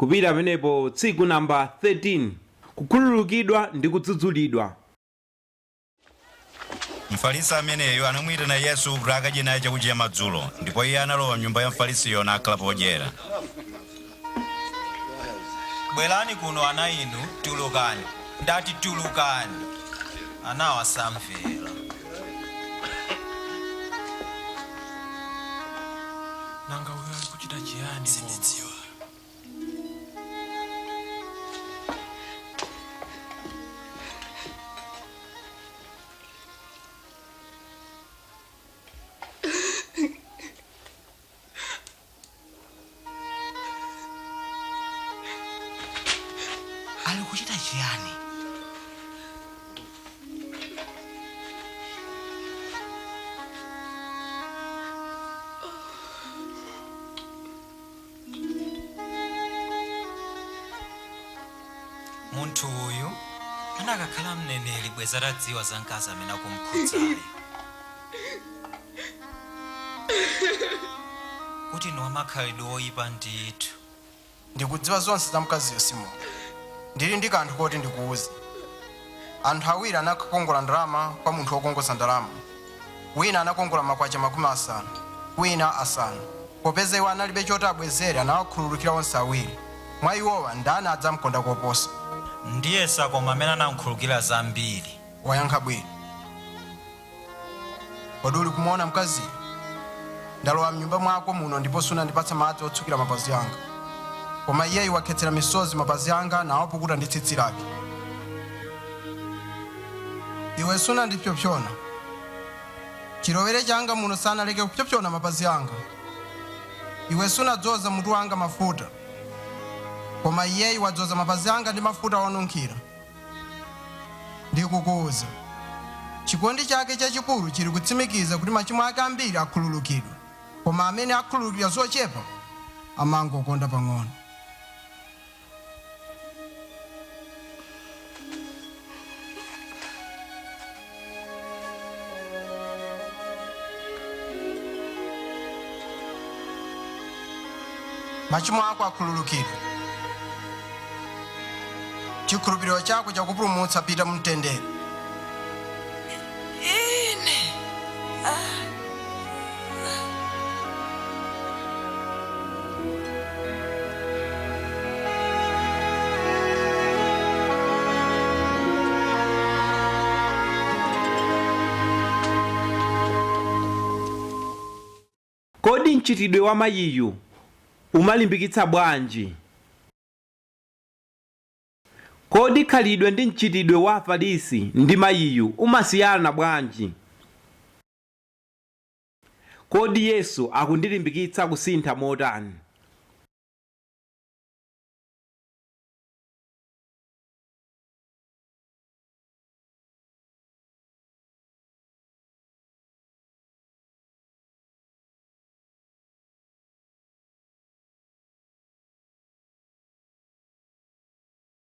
Kupita pamenepo tsiku namba 13, kukhululukidwa ndi kudzudzulidwa. Mfarisi ameneyo anamuyitana Yesu kuti akadye naye chakudya chamadzulo, ndipo iye analowa m'nyumba ya Mfarisiyo nakhala podyera. Bwerani kuno ana inu, tulukani. Ndati tulukani. Anawa samvera. Nanga uyo ali kuchita chiyani? Sindidziwa. Ali kuchita chiyani? Munthu uyu anakakhala mneneri bwezi atadziwa za mkazi amene akumkhudzayo, kuti ndi wamakhalidwe oyipa ndithu. Ndikudziwa zonse za mkaziyo, Simoni. Ndili ndi kanthu koti ndikuwuze. Anthu awiri anakakongola ndalama kwa munthu wokongoza ndalama. Wina anakongola makwacha 50, wina asanu. Popeza iwo analibe choti abwezere, anawakhululukira onse awiri. Mwa iwowa, ndani adzamkonda koposa? Ndiyesa koma amene anamkhululukira zambiri. Wayankha bwino. Kodi uli kumuona mkaziyo? Ndalowa m'nyumba mwako muno ndipo sunandipatsa madzi otsukira mapazi anga. Koma iyeyu wakhetsera misozi mapazi anga nawapukuta ndi tsitsi lake. Iwe sunandipsompsona. Chilowere changa muno sanaleke kupsompsona mapazi anga. Iwe sunadzoza mutu wanga mafuta, koma iyeyu wadzoza mapazi anga ndi mafuta onunkhira. Ndikukuwuza, chikondi chake chachikulu chili kutsimikiza kuti machimo ake ambiri akhululukidwa, koma amene akhululukidwa zochepa amangokonda pang'ono. Machimo ako akhululukidwa. Chikhulupiriro chako chakupulumutsa, pita mumtendere. Ine ah. Kodi mchitidwe wa mayiyu umalimbikitsa bwanji? Kodi khalidwe ndi mchitidwe wa Afarisi ndi mayiyu umasiyana bwanji? Kodi Yesu akundilimbikitsa kusintha motani?